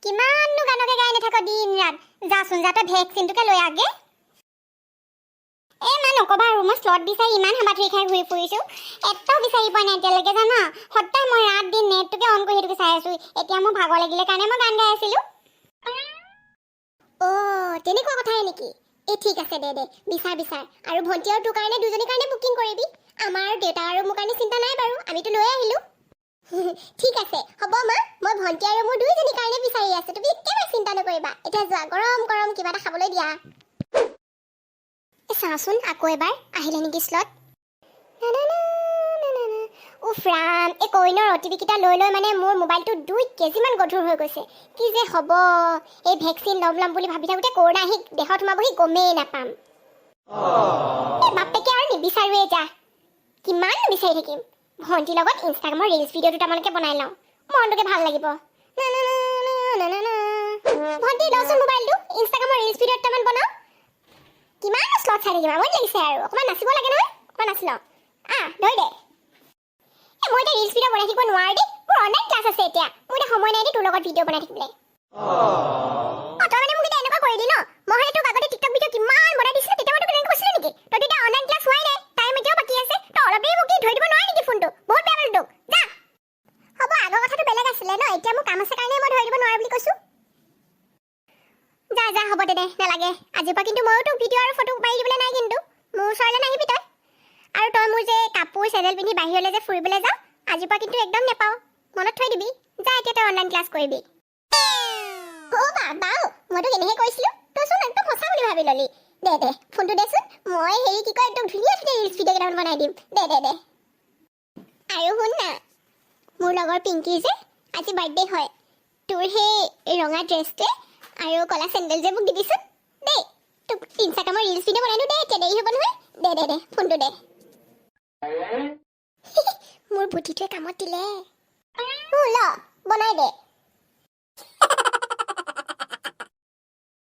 কিমাননো গানকে গাই নাথাক দিন ৰাত। যাচোন যা, তই ভেকচিনটোকে লৈ আগে। এই মা, নক'বা আৰু, মই শ্লট বিচাৰি ইমান হাবাথুৰি খাই ঘূৰি ফুৰিছোঁ, এটাও বিচাৰি পোৱা নাই এতিয়ালৈকে, জানা? সদায় মই ৰাত দিন নেটটোকে অন কৰি সেইটোকে চাই আছোঁ। এতিয়া মোৰ ভাগৰ লাগিলে কাৰণে মই গান গাই আছিলোঁ। অ', তেনেকুৱা কথাই নেকি? এই ঠিক আছে, দে দে, বিচাৰ বিচাৰ। আৰু ভণ্টি আৰু তোৰ কাৰণে, দুজনীৰ কাৰণে বুকিং কৰিবি। আমাৰ দেউতা আৰু মোৰ কাৰণে চিন্তা নাই বাৰু, আমিতো লৈ আহিলোঁ। ঠিক আছে, হ'ব মা, মই ভণ্টি আৰু মোৰ দুইজনীৰ কাৰণে বিচাৰি আছোঁ, তুমি একেবাৰে চিন্তা নকৰিবা। এতিয়া যোৱা, গৰম গৰম কিবা এটা খাবলৈ দিয়া। এই চাওঁচোন, আকৌ এবাৰ আহিলে নেকি শ্লট। উফ ৰাম, এই কইনৰ অ'টিপিকেইটা লৈ লৈ মানে মোৰ মোবাইলটো 2 কেজিমান গধুৰ হৈ গৈছে। কি যে হ'ব! এই ভেকচিন ল'ম ল'ম বুলি ভাবি থাকোঁতে কৰোণা আহি দেহত সোমাবহি, গমেই নাপাম। এই বাপেকে আৰু নিবিচাৰোৱে যা, কিমান বিচাৰি থাকিম? ভণ্টিৰ লগত ইনষ্টাগ্ৰামৰ ৰিলচ ভিডিঅ' দুটামানকে বনাই লওঁ, মনটোকে ভাল লাগিব। না, না, না, না, না, না, না। ভণ্টি, লচোন মোবাইলটো, ইনষ্টাগ্ৰামৰ ৰিলচ ভিডিঅ' দুটামান বনাওঁ। কিমান শ্লট চাই থাকিম? আমনি লাগিছে আৰু। অকণমান নাচিব লাগে নহয়, অকণমান নাচি লওঁ। আহ, ধৰি দে। এ, মই এতিয়া ৰিলচ ভিডিঅ' বনাই থাকিব নোৱাৰো দেই, মোৰ অনলাইন ক্লাছ আছে এতিয়া। মোৰ এতিয়া সময় নাই দেই তোৰ লগত ভিডিঅ' বনাই থাকিবলৈ। অ, তই মানে মোক এতিয়া এনেকুৱা কৰিলি ন? মই হ'লে তোক আগতে টিকটক ভিডিঅ' কিমান বনাই দিছিলো, তেতিয়া মই তোক এনেকৈ কৈছিলো নেকি? তই এতিয়া অনলাইন ক্লাছ হোৱাই নাই, টাইম এতিয়াও বাকী আছে, তই অলপ দেৰি মোক কি ধৰি দিব নোৱাৰ নেকি ফোনটো? বহুত বেয়া পালো তোক, যা। হ'ব, আগৰ কথাটো বেলেগ আছিলে ন, এতিয়া মোৰ কাম আছে কাৰণে মই ধৰি দিব নোৱাৰো বুলি কৈছো। যা যা, হ'ব দে দে, নালাগে। আজিৰ পৰা কিন্তু ময়ো তোক ভিডিঅ' আৰু ফটো মাৰি দিবলৈ নাই কিন্তু, মোৰ ওচৰলৈ নাহিবি তই। আৰু তই মোৰ যে কাপোৰ চেণ্ডেল পিন্ধি বাহিৰলৈ যে ফুৰিবলৈ যাওঁ, আজিৰ পৰা কিন্তু একদম নেপাওঁ, মনত থৈ দিবি। যা এতিয়া, তই অনলাইন ক্লাছ কৰিবি। অ' বা বাও, মই তোক এনেহে কৈছিলো, তইচোন একদম সঁচা বুলি ভাবি ললি। দে দে, ফোনটো দেচোন, মই হেৰি কি কয়, একদম ধুনীয়া ধুনীয়া ৰিলচ ভিডিঅ' কেইটামান বনাই দিম। দে দে দে। আৰু শুন না, মোৰ লগৰ পিংকিৰ যে আজি বাৰ্থডে হয়, তোৰ সেই ৰঙা ড্ৰেছটোৱে আৰু ক'লা চেণ্ডেল যে মোক দিবিচোন দেই। তোক ইনষ্টাগ্ৰামৰ ৰিলচ ভিডিঅ' বনাই দিওঁ দে, এতিয়া দেৰি হ'ব নহয়। দে দে দে, ফোনটো দে। মোৰ বুদ্ধিটোৱে কামত দিলে। ল, বনাই দে।